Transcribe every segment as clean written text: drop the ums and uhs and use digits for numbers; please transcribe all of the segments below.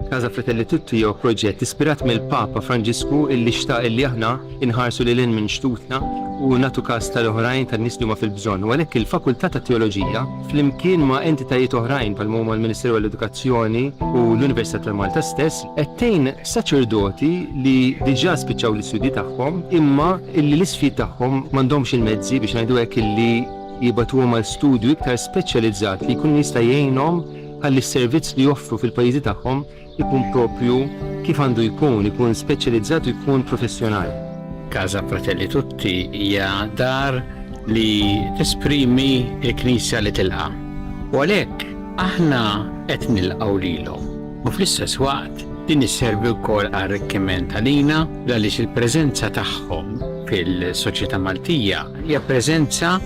Casa Fratelli Tutti huwa proġett ispirat mill-Papa Franġisku illi xtaq illi aħna inħarsu lil hinn minn xtutna u nagħtu kas tal-oħrajn tan-nies li huma fil-bżonn. U għalhekk il-Fakultà tat-Teoloġija flimkien ma' entitajiet oħrajn bħalma huma l-Ministeru għall-Edukazzjoni u l-Università ta' Malta stess qed tgħin saċerdoti li diġà spiċċaw l-istudji tagħhom imma illi l-isfid tagħhom m'għandhomx il-mezzi biex ngħidu hekk illi jibagħtuhom għal studju iktar speċjalizzat li jkun jista' jgħinhom ħalli s-servizz li joffru fil-pajjiżi tagħhom ikun proprju kif għandu jkun, ikun speċjalizzat u jkun professjonali. Casa Fratelli Tutti hija dar li tesprimi l-Knisja li tilqa'. U għalhekk aħna qed nilqgħu lilhom. U fl-istess waqt din isservi wkoll arrikkiment għalina għaliex il-preżenza tagħhom fil-soċjetà Maltija hija preżenza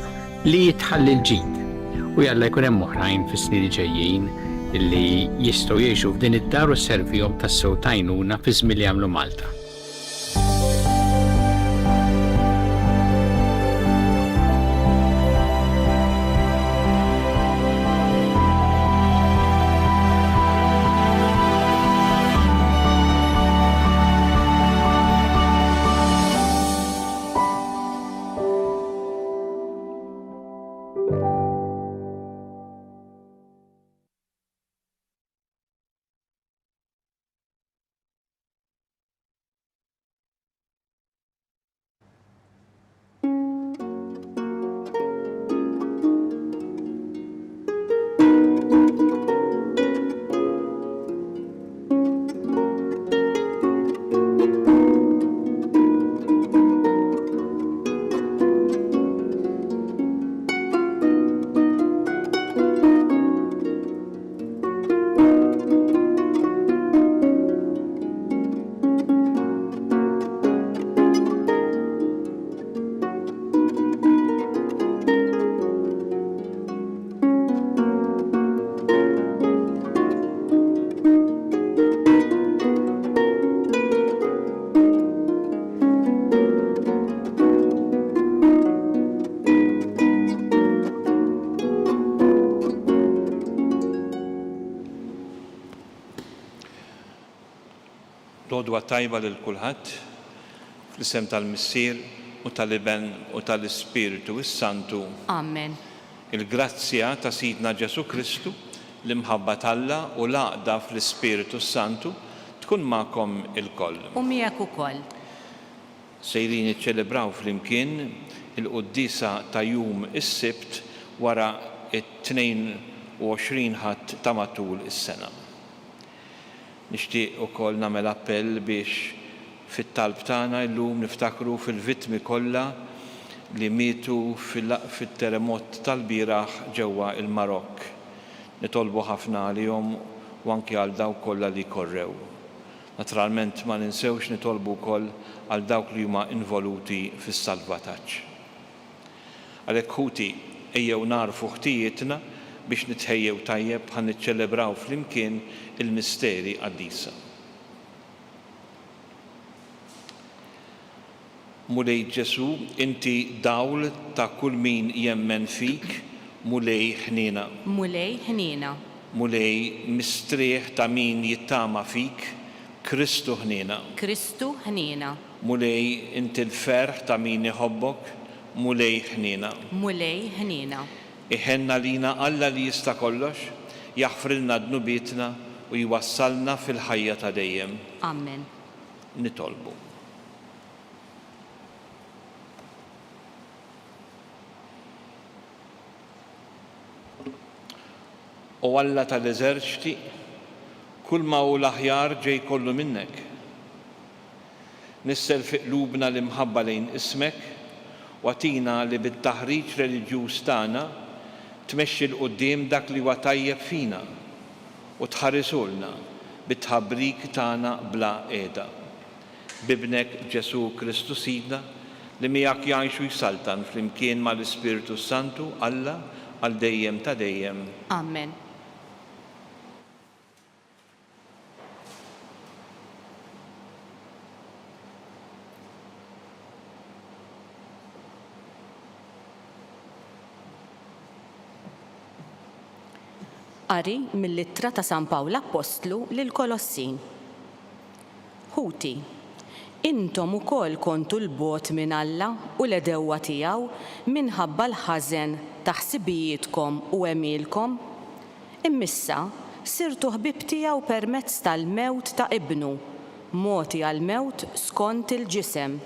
li tħalli l-ġid. U jalla jkun hemm oħrajn fis-snin li ġejjin li jistgħu jgħixu f'din id-dar u sservihom tassew t'għajnuna fiż-żmien li jagħmlu Malta. L-għodwa t-tajba lil kulħadd, fl-isem tal-Missier u tal-Iben u tal-Ispirtu s-Santu. Amen. Il-grazzja ta' Sidna Ġesù Kristu, l-imħabba t'Alla u l-għaqda fl-Ispirtu s-Santu tkun magħkom ilkoll. U miegħek ukoll. Sejrin niċċelebraw flimkien il-quddiesa ta' jum is-Sibt wara t-22 Ħadd ta' matul is-sena. Nixtieq ukoll nagħmel appell biex fit-talb tagħna illum niftakru fil-vittmi kollha li mietu fit-terremot tal-bieraħ ġewwa l-Marokk. Nitolbu ħafna għalihom u anki għal dawk kollha li korrew. Naturalment ma ninsewx nitolbu wkoll għal dawk li huma involuti fis-salvataġġ. Għalhekk ħuti, ejjew nagħrfu ħtijietna biex nitħejjew tajjeb ħa niċċelebraw flimkien il-misteri qaddisa. Mulej Ġesù, inti dawl ta' kull min jemmen fik, Mulej ħniena. Mulej ħniena. Mulej mistrieħ ta' min jittama fik, Kristu ħniena. Kristu ħniena. Mulej, inti l-ferħ ta' min iħobbok, Mulej ħniena. Mulej ħniena. Iħenn għalina Alla li jista' kollox, jaħfrilna dnubietna u jwassalna fil-ħajja ta' dejjem. Amen. Nitolbu. O Alla tal-eżerċti, kulma hu l-aħjar ġej kollu minnek. Nissel fi qlubna l-imħabba lejn ismek u agħtina li bit-taħriġ reliġjuż tagħna tmexxi 'l quddiem dak li huwa tajjeb fina u tħarisulna bit-tħabrik tagħna bla qiegħda. B'Ibnek Ġesù Kristu Sidna, li miegħek jgħix u jsaltan flimkien mal-Ispirtu s-Santu, Alla, għal dejjem ta' dejjem. Amen. Qari mill-Ittra ta' San Pawl Appostlu lill-Kolossin. Ħuti, intom ukoll kontu 'l bogħod minn Alla u l-għedewwa tiegħu minħabba l-ħażen ta' ħsibijietkom u għemilkom. Imma issa sirtu ħbieb tiegħu permezz tal-mewt ta' Ibnu, mogħti għall-mewt skont il-ġisem,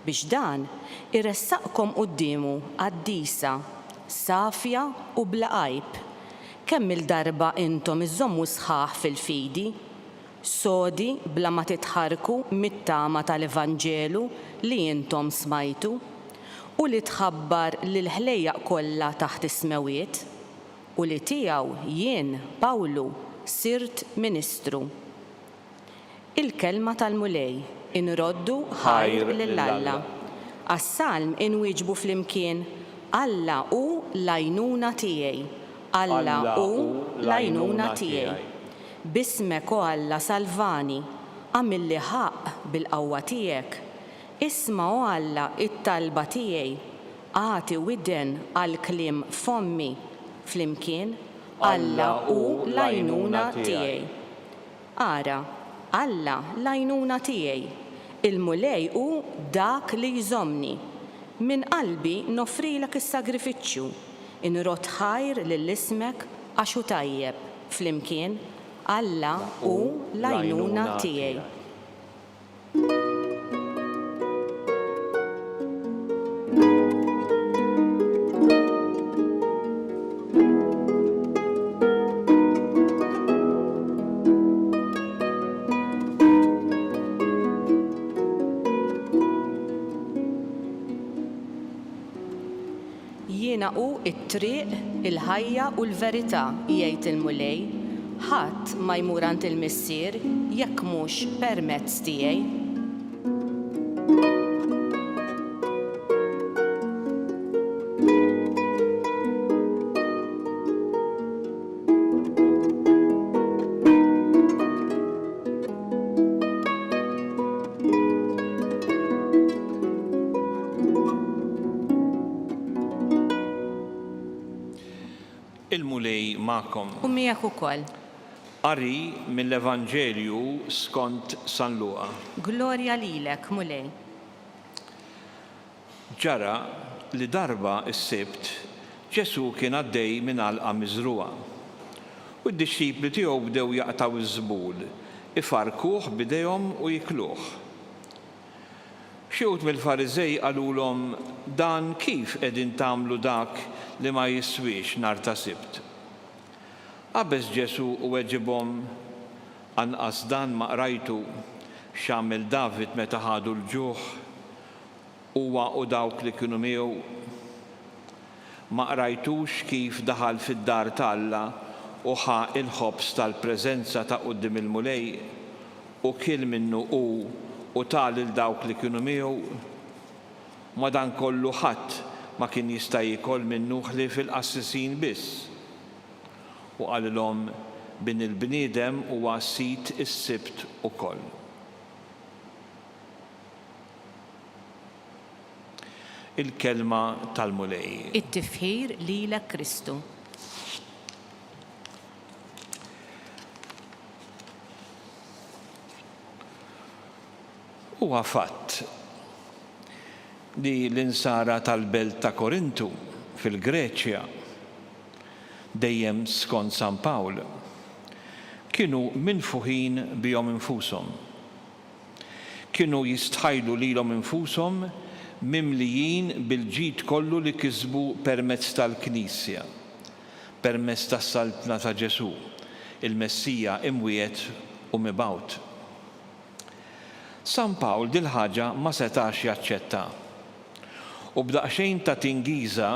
biex dan iressaqkom quddiemu qaddisa, safja u bla għajb, kemm-il darba intom iżżommu sħaħ fil-fidi, sodi bla ma titħarrku mit-tama tal-evanġelu li intom smajtu, u li tħabbar lill-ħlejjaq kollha taħt is-smewwiet, u li tiegħu jien, Pawlu, sirt ministru. Il-Kelma tal-Mulej, inroddu ħajr lil Alla. Għas-Salm inwieġbu flimkien, Alla hu l-għajnuna tiegħi, Alla hu l-għajnuna tiegħi. B'ismek, o Alla, salvani, agħmilli ħaqq bil-qawwa tiegħek. Isma', o Alla, it-talba tiegħi, agħti widen għall-kliem fommi. Flimkien, Alla hu l-għajnuna tiegħi. Ara, Alla l-għajnuna tiegħi, il-Mulej hu dak li jżommni. Minn qalbi noffrilek is-sagrifiċċju, inrodd ħajr lil ismek għax hu tajjeb, flimkien, Alla hu l-għajnuna tiegħi. Jiena hu t-triq, il-ħajja u l-verità, jgħid il-Mulej, ħadd ma jmur għand il-Missier jekk mhux permezz tiegħi. Il-Mulej magħkom. U miegħek ukoll. Qari mill-Evanġelju skont San Luqa. Glorja lilek, Mulej. Ġara li darba s-Sibt Ġesù kien għaddej minn għalqa miżrugħa. U d-dixxipli tiegħu bdew jaqtgħu ż-żbul, ifarrkuh b'idejhom u jikluh. Xi wħud mill-Fariżej qalulhom, Dan kif qegħdin tagħmlu dak li ma jiswiex nhar ta' Sibt? Qabeż Ġesù u weġibhom, Anqas dan ma qrajtu, x'għamel David meta ħadu l-ġuħ, huwa u dawk li kienu miegħu? Ma qrajtux kif daħal fid-dar ta' Alla u ħa l-ħobż tal-preżenza ta' quddiem il-Mulej, u kiel minnu hu u ta lil dawk li kienu miegħu? Madankollu ħadd ma kien jista' jiekol minnu ħlief il-qassisin biss. U qalilhom, Bin il-bniedem huwa Sid is-Sibt ukoll. Il-Kelma tal-Mulej. It-tifħir lilek Kristu. Huwa fatt li l-Insara tal-belt ta' Korintu, fil-Greċja, dejjem skont San Pawl, kienu minfuħin bihom infushom. Kienu jistħajlu lilhom infushom mimlijin bil-ġid kollu li kisbu permezz tal-Knisja, permezz tas-Saltna ta' Ġesù, il-Messija imwiegħed u mibgħut. San Pawl dil-ħaġa ma setax jaċċettha. U b'daqsxejn ta' tingiża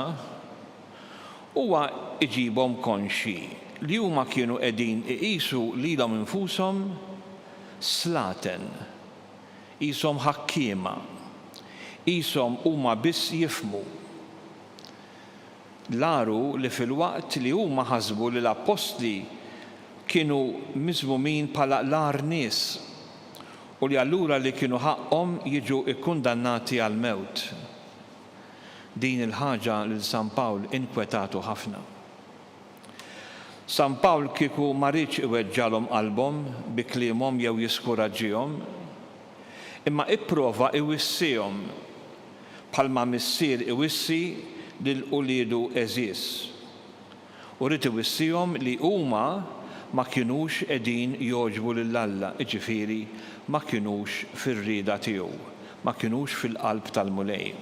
huwa iġibhom konxji li huma kienu qegħdin iqisu lilhom infushom slaten, qishom ħakkiema, qishom huma biss jifhmu. L-agħar hu li filwaqt li huma ħasbu li l-appostli kienu miżmumin bħala l-agħar nies u li allura li kienu ħaqqhom jiġu kkundannati għall-mewt. Din il-ħaġa lil San Pawl inkwetatu ħafna. San Pawl kieku ma riedx iweġġgħalhom qalbhom bi kliemhom jew jiskuraġġihom, imma ipprova iwissihom bħalma missier iwissi lil uliedu għeżież. U ried iwissihom li huma ma kinux qegħdin jogħġbu lil Alla, jiġifieri ma kinux fir-rieda tiegħu, ma kinux fil-qalb tal-Mulej.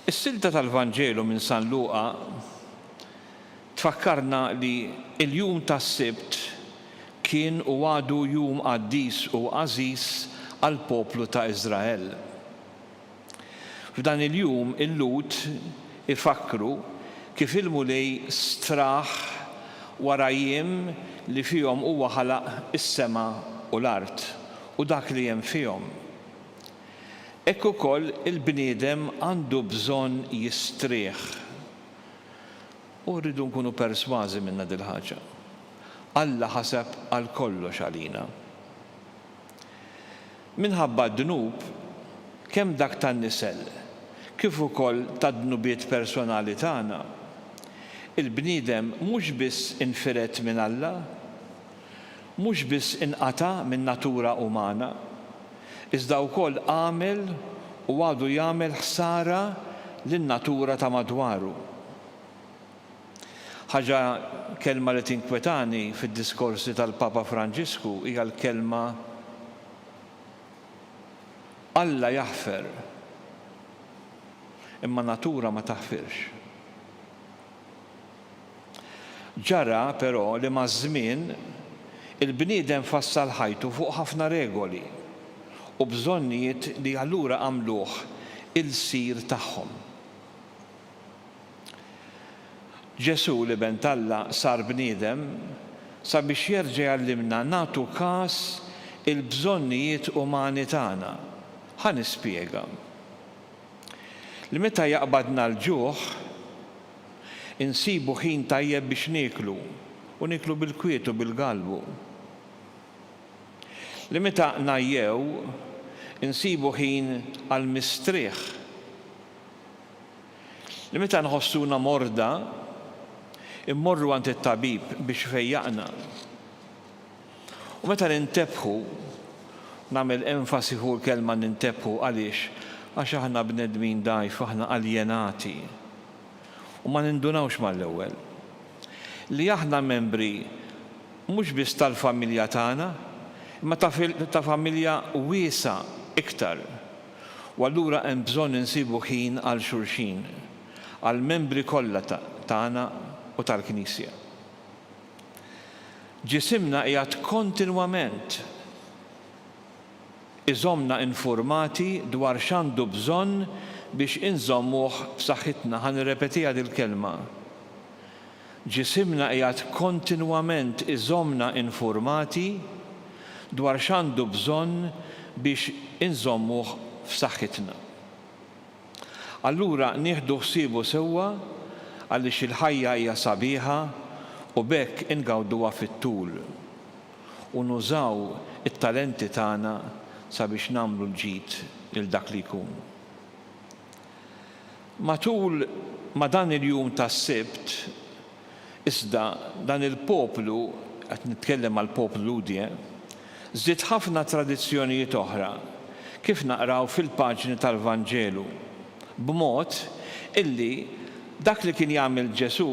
Is-silta tal-Vanġelu minn San Luqa tfakkarna li l-jum tas-Sibt kien u għadu jum qaddis u għażiż għall-poplu ta' Iżrael. F'dan il-jum il-Lhud ifakkru kif il-Mulej straħ wara jiem li fihom huwa ħalaq is-sema u l-art u dak li hemm fihom. Hekk ukoll il-bniedem għandu bżonn jistrieħ. U rridu nkunu persważi minnha dil-ħaġa. Alla ħaseb għal kollox għalina. Minħabba d-dnub, kemm dak tan-nisel, kif ukoll tad-dnubiet personali tagħna, il-bniedem mhux biss infired minn Alla, mhux biss inqata' min-natura umana, iżda wkoll għamel u għadu jagħmel ħsara lin-natura ta' madwaru. Ħaġa, kelma li tinkwetani fid-diskorsi tal-Papa Franġisku hija l-kelma Alla jaħfer, imma natura ma taħfirx. Ġara, però, li maż-żmien, il-bniedem fassal ħajtu fuq ħafna regoli u bżonnijiet li allura għamluh ilsir tagħhom. Ġesù, l-Iben t'Alla, sar bniedem sabiex jerġa' jgħallimna nagħtu kas il-bżonnijiet umani tagħna. Ħa nispjega. Li meta jaqbadna l-ġuħ, Insibu ħin tajjeb biex nieklu, u nieklu bil-kwiet u bil-galbu. Li meta ngħajjew, insibu ħin għall-mistrieħ. Li meta nħossuna morda, immorru għand it-tabib biex ifejjaqna. U meta nintebħu, nagħmel enfasi fuq il-kelma nintebħu għaliex? Għax aħna bnedmin dgħajfa, aħna aljenati. U ma nindunawx mal-ewwel. Li aħna membri mhux biss tal-familja tagħna, imma ta' ta' familja wiesgħa iktar. U allura hemm bżonn insibu ħin għal xulxin, għall-membri kollha tagħna u tal-Knisja. Ġisimna qiegħed kontinwament iżommna infurmati dwar x'għandu bżonn biex inżommuh b'saħħitna. Ħa nirrepetiha dil-kelma. Ġisimna qiegħed kontinwament iżommna infurmati dwar x'għandu bżonn biex inżommuh f'saħħitna. Allura nieħdu ħsiebu sewwa għaliex il-ħajja hija sabiħa u b'hekk ingawduha fit-tul u nużaw it-talenti tagħna sabiex nagħmlu l-ġid lil dak li jkun. Matul ma' dan il-jum tas-Sibt, iżda, dan il-poplu, qed nitkellem għall-poplu Lhudi, eh, żied ħafna tradizzjonijiet oħra, kif naqraw fil-paġni tal-Vanġelu, b'mod illi dak li kien jagħmel Ġesù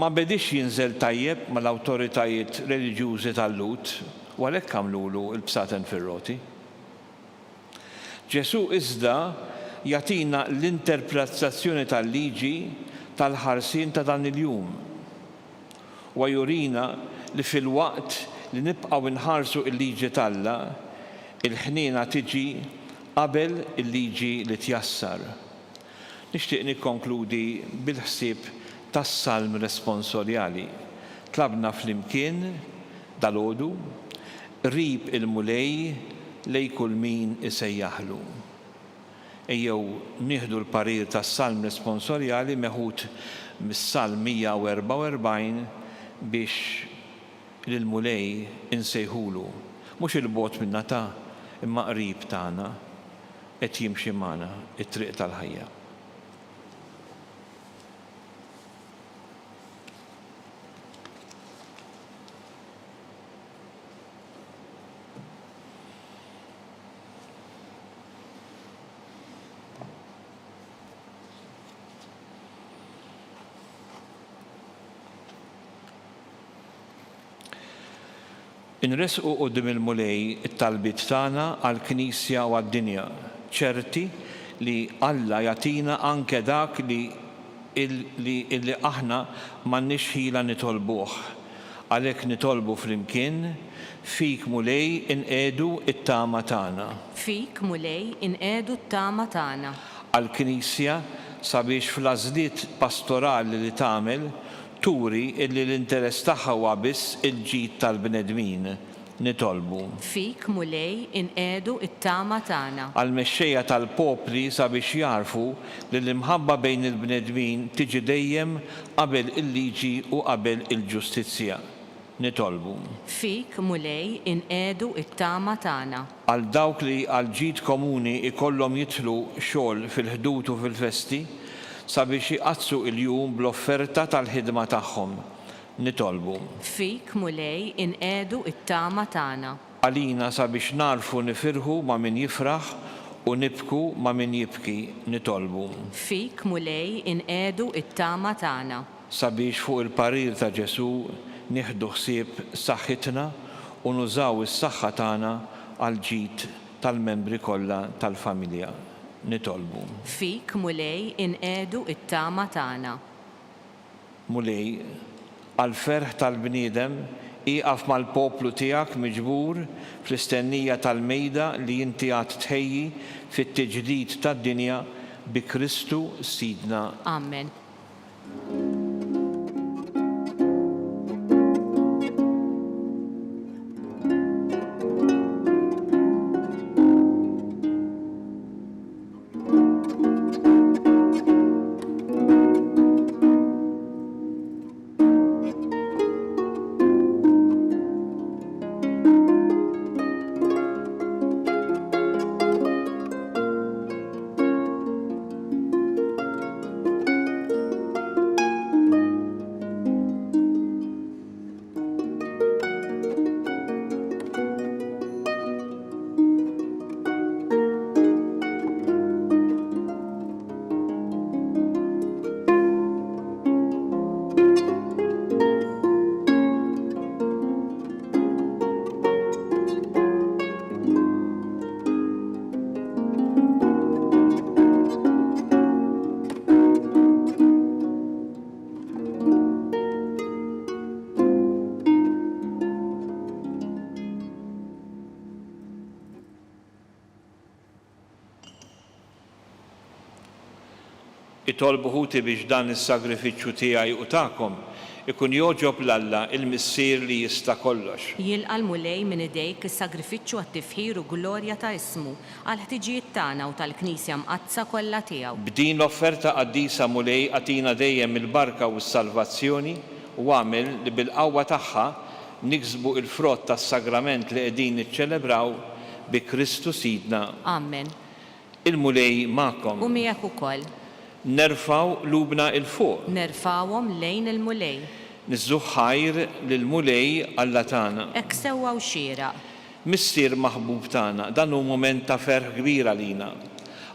ma bediex jinżel tajjeb mal-awtoritajiet reliġjużi tal-Lhud u għalhekk għamlulu l-bsaten fir-roti. Ġesù iżda jagħtina l-interprezzazzjoni tal-liġi tal-ħarsien ta' dan il-jum. Huwa jurina li filwaqt li nibqgħu nħarsu l-liġi t'Alla, il-ħniena tiġi qabel il-liġi li tjassar. Nixtieq nikkonkludi bil-ħsieb tas-Salm responsorjali. Tlabna flimkien dalgħodu, Qrib il-Mulej lej kull min isejjaħlu. Ejjew nieħdu l-parir tas-Salm responsorjali meħud mis-Salm 144 biex lill-Mulej insejħulu, mhux 'il bogħod minna ta' imma qrib tagħna. Qed jimxi magħna t-triq tal-ħajja. Inressqu quddiem il-Mulej it-talbiet tagħna għall-Knisja u għad-dinja, ċerti li Alla jagħtina anke dak li li illi aħna m'għandniex ħila nitolbuh. Għalhekk nitolbu flimkien, Fik, Mulej, inqiegħdu t-tama tagħna. Fik, Mulej, inqiegħdu t-tama tagħna. Għall-Knisja sabiex fl-għażliet pastorali li tagħmel, turi illi l-interess tagħha huwa biss il-ġid tal-bnedmin. Nitolbu. Fik, Mulej, inqiegħdu t-tama tagħna. Għall-mexxejja tal-popli sabiex jagħrfu li l-imħabba bejn il-bnedmin tiġi dejjem qabel il-liġi u qabel il-ġustizzja. Nitolbu. Fik, Mulej, inqiegħdu t-tama tagħna. Għal dawk li għall-ġid komuni jkollhom jidħlu xogħol fil-Ħdud u fil-festi, sabiex iqaddsu il-jum bl-offerta tal-ħidma tagħhom. Nitolbu. Fik, Mulej, inqiegħdu t-tama tagħna. Għalina sabiex nagħrfu nifirħu ma' min jifraħ u nibku ma' min jibki. Nitolbu. Fik, Mulej, inqiegħdu t-tama tagħna. Sabiex fuq il-parir ta' Ġesù nieħdu ħsieb saħħitna u nużaw is-saħħa tagħna għall-ġid tal-membri kollha tal-familja. Nitolbu. Fik, Mulej, inqiegħdu t-tama tagħna. Mulej, għall-ferħ tal-bniedem, ieqaf mal-poplu tiegħek miġbur fl-istennija tal-mejda li inti għad tħejji fit-tiġdid tad-dinja bi Kristu Sidna. Amen. Itolbu ħuti biex dan is-sagrifiċċju tiegħi u tagħkom ikun jogħġob 'l Alla, il-Missier li jista' kollox. Jilqa' l-Mulej minn idejk is-sagrifiċċju għat-tifħir u glorja ta' ismu, għall-ħtiġijiet tagħna u tal-Knisja Mqaddsa kollha tiegħu. B'din l-offerta qaddisa, Mulej, agħtina dejjem il-barka u s-salvazzjoni, u agħmel li bil-qawwa tagħha niksbu l-frott tas-sagrament li qegħdin niċċelebraw, bi Kristu Sidna. Amen. Il-Mulej magħkom. U miegħek ukoll. Nerfgħu qlubna 'l fuq. Nerfgħuhom lejn il-Mulej. Niżżuh ħajr lill-Mulej Alla tagħna. Hekk sewwa u xieraq. Missier maħbub tagħna, dan hu mument ta' ferħ kbir għalina.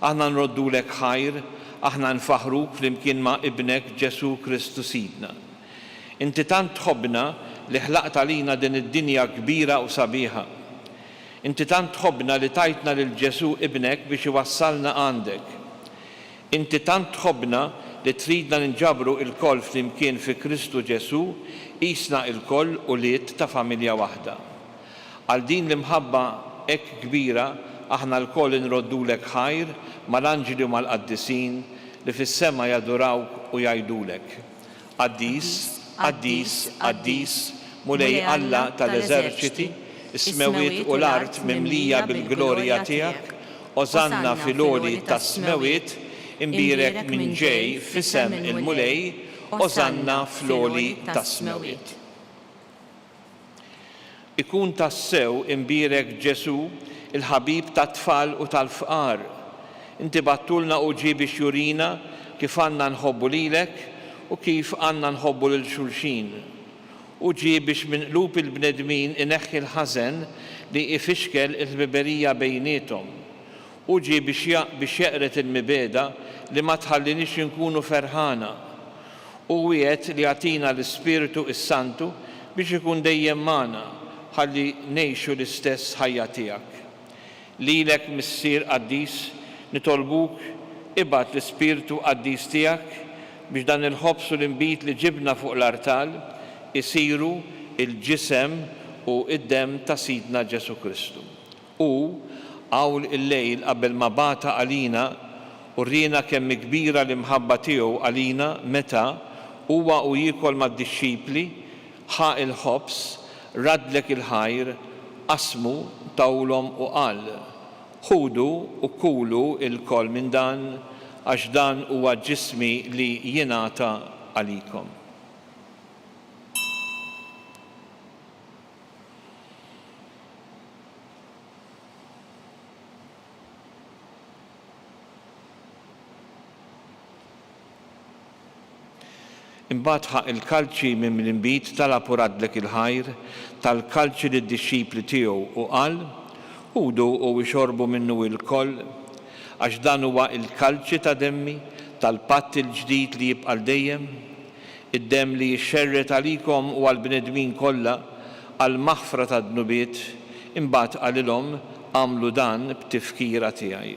Aħna nroddulek ħajr, aħna nfaħħruk flimkien ma' Ibnek Ġesù Kristu Sidna. Inti tant tħobbna li ħlaqt għalina din id-dinja kbira u sabiħa. Inti tant tħobbna li tajtna lil Ġesù Ibnek biex iwassalna għandek. Inti tant tħobbna li tridna ninġabru ilkoll flimkien fi Kristu Ġesù qisna ilkoll ulied ta' familja waħda. Għal din l-imħabba hekk kbira aħna lkoll inroddulek ħajr mal-anġli u mal-qaddisin li fis-sema jadurawk u jgħidulek, Qaddis, qaddis, qaddis, Mulej Alla tal-eżerċiti, is-smewwiet u l-art mimlija bil-glorja tiegħek, Ożanna fil-għoli tas-smewwiet, imbierek min ġej f'isem il-Mulej, Ożanna fl-għoli tas-smewwiet. Ikun tassew imbierek Ġesù, il-ħabib tat-tfal u tal-fqar. Inti bgħattulna u ġie biex jurina kif għandna nħobbu lilek u kif għandna nħobbu lil xulxin. Hu ġie biex minn qlub il-bnedmin ineħħi l-ħażen li ifixkel il-ħbiberija bejniethom. Hu ġie biex biex jeqred il-mibegħda li ma tħalliniex inkunu ferħana. Hu wiegħed li jagħtina l-Ispirtu s-Santu biex ikun dejjem magħna. ħalli ngħixu l-istess ħajja tiegħek. Lilek, Missier qaddis, nitolbuk ibgħat l-Ispirtu Qaddis tiegħek biex dan il-ħobż u l-inbid li ġibna fuq l-artal isiru l-ġisem u d-demm ta' Sidna Ġesù Kristu. Hu, hawn il-lejl qabel ma bata għalina, uriena kemm hi kbira l-imħabba tiegħu għalina meta, huwa u jiekol mad-dixxipli, ħa l-ħobż, raddlek il-ħajr, qasmu, tahulhom u qal, Ħudu u kulu lkoll minn dan, għax dan huwa ġismi li jingħata għalikom. Imbagħad ħa l-kalċi minn l-inbid, talab u raddlek il-ħajr, ta l-kalċi lid-dixxipli tiegħu u qal, Ħudu u ixorbu minnu ilkoll, għax dan huwa l-kalċi ta' demmi, tal-patt il-ġdid li jibqa' għal dejjem, id-demm li jixxerred għalikom u għall-bnedmin kollha għall-maħfra tad-dnubiet. Imbagħad qalilhom, Agħmlu dan b'tifkira tiegħi.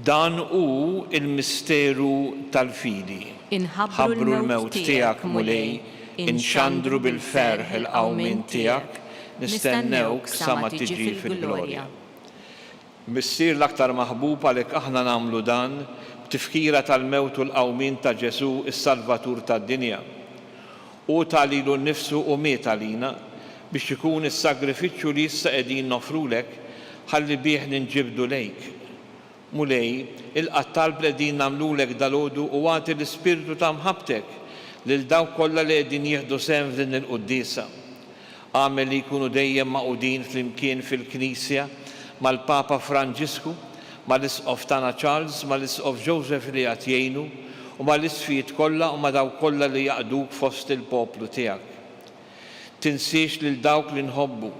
Dan hu l-misteru tal-fidi. Inħabbru l-mewt tiegħek, Mulej, inxandru bil-ferħ il-qawmien tiegħek, nistennewk sa ma tiġi fil-glorja. Missier l-aktar maħbub għalhekk aħna nagħmlu dan b'tifkira tal-mewt u l-qawmien ta' Ġesù is-Salvatur tad-dinja. Hu ta lilu nnifsu u miet għalina biex ikun is-sagrifiċċju li issa qegħdin noffrulek ħalli bih ninġibdu lejk. Mulej, ilqa' t-talb li qegħdin nagħmlulek dalgħodu u agħti l-ispirtu ta' mħabbtek lil dawk kollha li qegħdin jieħdu sehem f'din il-quddiesa. Agħmel li jkunu dejjem magħqudin flimkien fil-Knisja mal-Papa Franġisku, mal-Isqof tagħna Charles, mal-Isqof Joseph li qiegħed jgħinu, u mal-Isqfijiet kollha u ma' dawk kollha li jaqduk fost il-poplu tiegħek. Tinsiex lil dawk li nħobbu,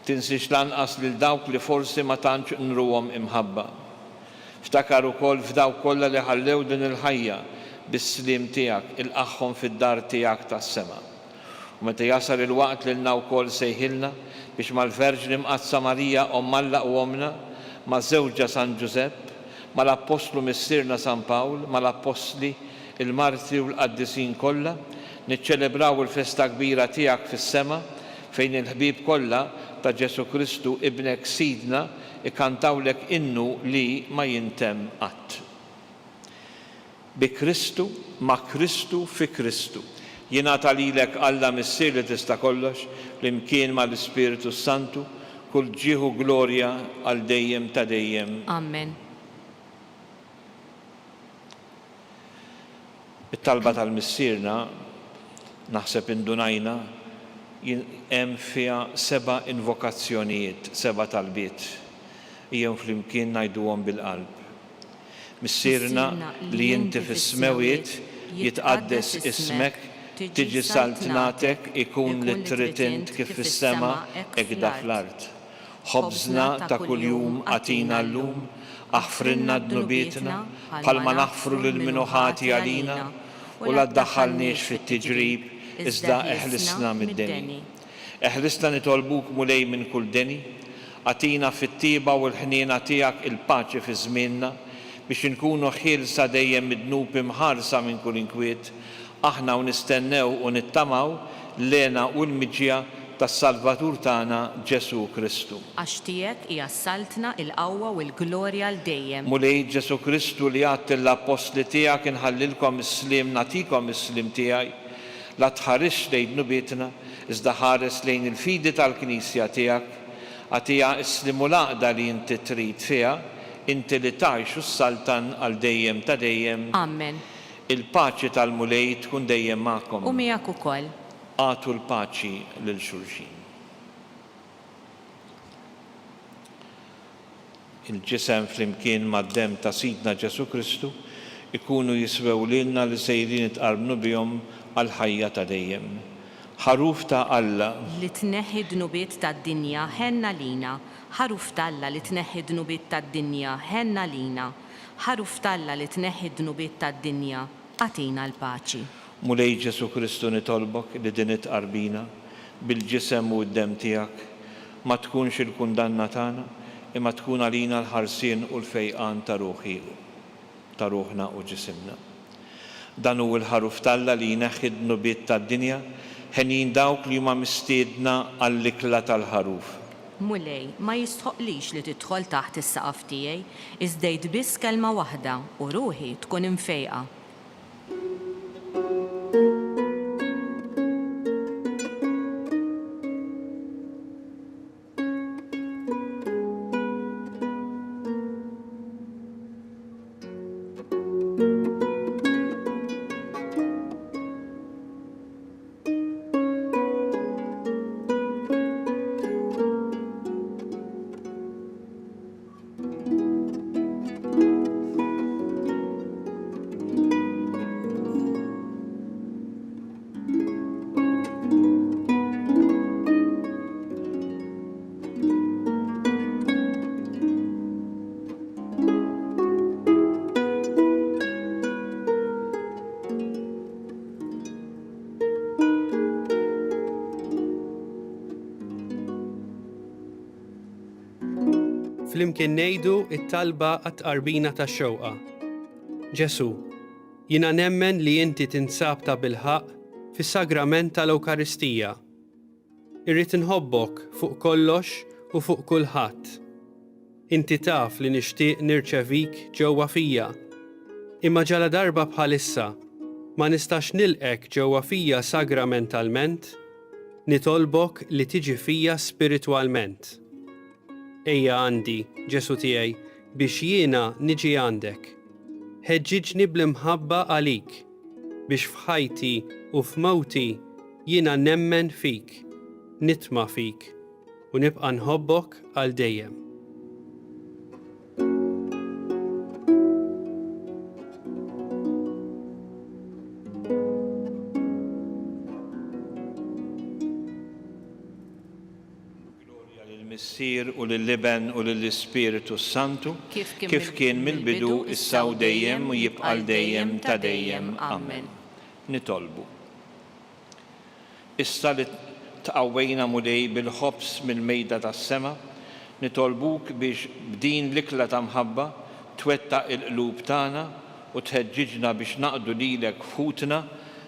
tinsiex lanqas lil dawk li forsi ma tantx nruhom imħabba. Ftakar ukoll f'dawk kollha li ħallew din il-ħajja, bis-sliem tiegħek ilqagħhom fid-dar tiegħek tas-sema. U meta jasal il-waqt lilna wkoll sejħilna biex mal-Verġni Mqaddsa Marija Omm Alla u Ommna, ma' żewġha San Ġużepp, mal-Appostlu Missierna San Pawl, mal-Appostli, il-Martri u l-Qaddisin kollha, niċċelebraw il-festa kbira tiegħek fis-sema, fejn il-ħbieb kollha ta' Ġesù Kristu Ibnek Sidna ikantawlek innu li ma jintemm qatt. Bi Kristu, ma' Kristu, fi Kristu. Jingħata lilek, Alla Missier li tista' kollox, flimkien ma' l-Ispirtu s-Santu, kull ġieħ u glorja għal dejjem ta' dejjem. Amen. It-talba tal-Missierna, naħseb indunajna, hemm fiha seba' invokazzjonijiet, seba' talbiet. Ejjew flimkien ngħiduhom bil-qalb. Missierna li inti fis-smewwiet, jitqaddes ismek, tiġi saltnatek, ikun li trid int kif fis-sema hekda fl-art. Ħobżna ta' kuljum agħtina llum, aħfrilna dnubietna, bħalma naħfru lil min hu ħati għalina, u la ddaħħalniex fit-tiġrib, iżda eħlisna mid-deni. Eħlisna nitolbuk, Mulej, minn kull deni. Agħtina fit-tjieba u l-ħniena tiegħek il-paċi fi żmienna, biex inkunu ħielsa dejjem mid-dnub imħarsa minn kull inkwiet, aħna u nistennew u nittamaw l-hena u l-miġja tas-Salvatur tagħna Ġesù Kristu. Għax tiegħek hija s-saltna, il-qawwa u l-glorja għal dejjem. Mulej Ġesù Kristu li għedt lill-appostli tiegħek inħallilkom is-sliem nagħtikom is-sliem tiegħi, La tħarisx lejn dnubietna, iżda ħares lejn il-fidi tal-Knisja tiegħek. Agħtiha s-sliem u l-għaqda li inti trid fiha, inti li tgħix u ssaltan għal dejjem ta' dejjem. Amen. Il-paċi tal-Mulej tkun dejjem magħkom. U miegħek ukoll. Agħtu l-paċi lil xulxin. Il-ġisem flimkien mad-demm ta' Sidna Ġesù Kristu jkunu jiswew lilna li sejrin nitqarbnu bihom għall-ħajja ta' dejjem. Ħaruf ta' Alla. Li tneħħi d-dnubiet tad-dinja, ħenn għalina. Ħaruf t'Alla li tneħħi d-dnubiet tad-dinja, ħenn għalina. Ħaruf t'Alla li tneħħi d-dnubiet tad-dinja, agħtina l-paċi. Mulej Ġesù Kristu nitolbok li din it-tqarbina, bil-Ġisem u d-Demm tiegħek, ma tkunx il-kundanna tagħna, imma tkun għalina l-ħarsien u l-fejqan ta' ruħi ta' ruħna u ġisimna. Dan hu l-Ħaruf t'Alla li jneħħi d-dnubiet tad-dinja, henjin dawk li huma mistiedna għall-ikla tal-Ħaruf. Mulej, ma jistħoqqlix li tidħol taħt is-saqaf tiegħi, iżda għid biss kelma waħda u ruħi tkun imfejqa. Flimkien ngħidu t-talba għat-tqarbina tax-xewqa. Ġesù, Jiena nemmen li inti tinsab tabilħaqq fis-Sagrament tal-Ewkaristija. Irrid inħobbok fuq kollox u fuq kulħadd. Inti taf li nixtieq nirċevik ġewwa fija. Imma ġaladarba bħalissa ma nistax nilqgħek ġewwa fija sagramentalment, nitolbok li tiġi fija spiritwalment. Ejja għandi, Ġesù tiegħi, biex jiena niġi għandek. Ħeġġiġni bl-imħabba għalik, biex f'ħajti u f'mewti jiena nemmen fik, nitma' fik, u nibqa' nħobbok għal dejjem. Glorja lill-Missier u lill-Iben u lill-Ispirtu s-Santu, kif kien mill-bidu, issa u dejjem u jibqa' għal dejjem ta' dejjem. Amen. Nitolbu. Issa li tqawwejna Mulej bil-ħobż mill-mejda tas-sema, nitolbuk biex b'din l-ikla ta' mħabba twettaq il-qlub tagħna u tħeġġiġna biex naqdu lilek f'ħutna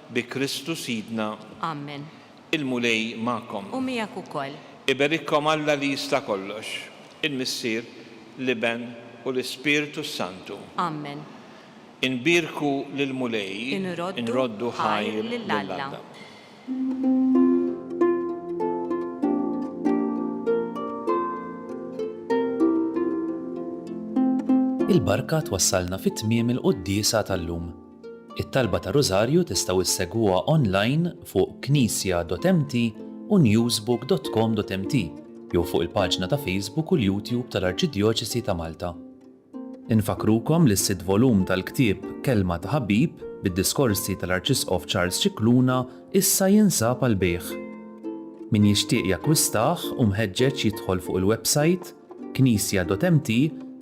bi Kristu Sidna. Amen. Il-Mulej magħkom. U miegħek ukoll. Iberikkom Alla li jista' kollox, il-Missier, l-Iben, u l-Ispirtu s-Santu. Amen. Inbierku lill-Mulej, Inroddu ħajr lil Alla. Il-barka twassalna fi tmiem il-quddiesa tal-lum. It-talba tar-Rużarju tistgħu issegwuha online fuq knisja.mt u newsbook.com.mt jew fuq il-paġna ta' Facebook u l-YouTube tal-Arċidjoċesi ta' Malta. Infakkrukom li s-sitt volum tal-ktieb Kelma ta' Ħabib bid-diskorsi tal-Arċisqof Charles Scicluna issa jinsab għall-bejgħ. Min jixtieq jakkwistah hu mħeġġeġ jidħol fuq il-websajt knisja.mt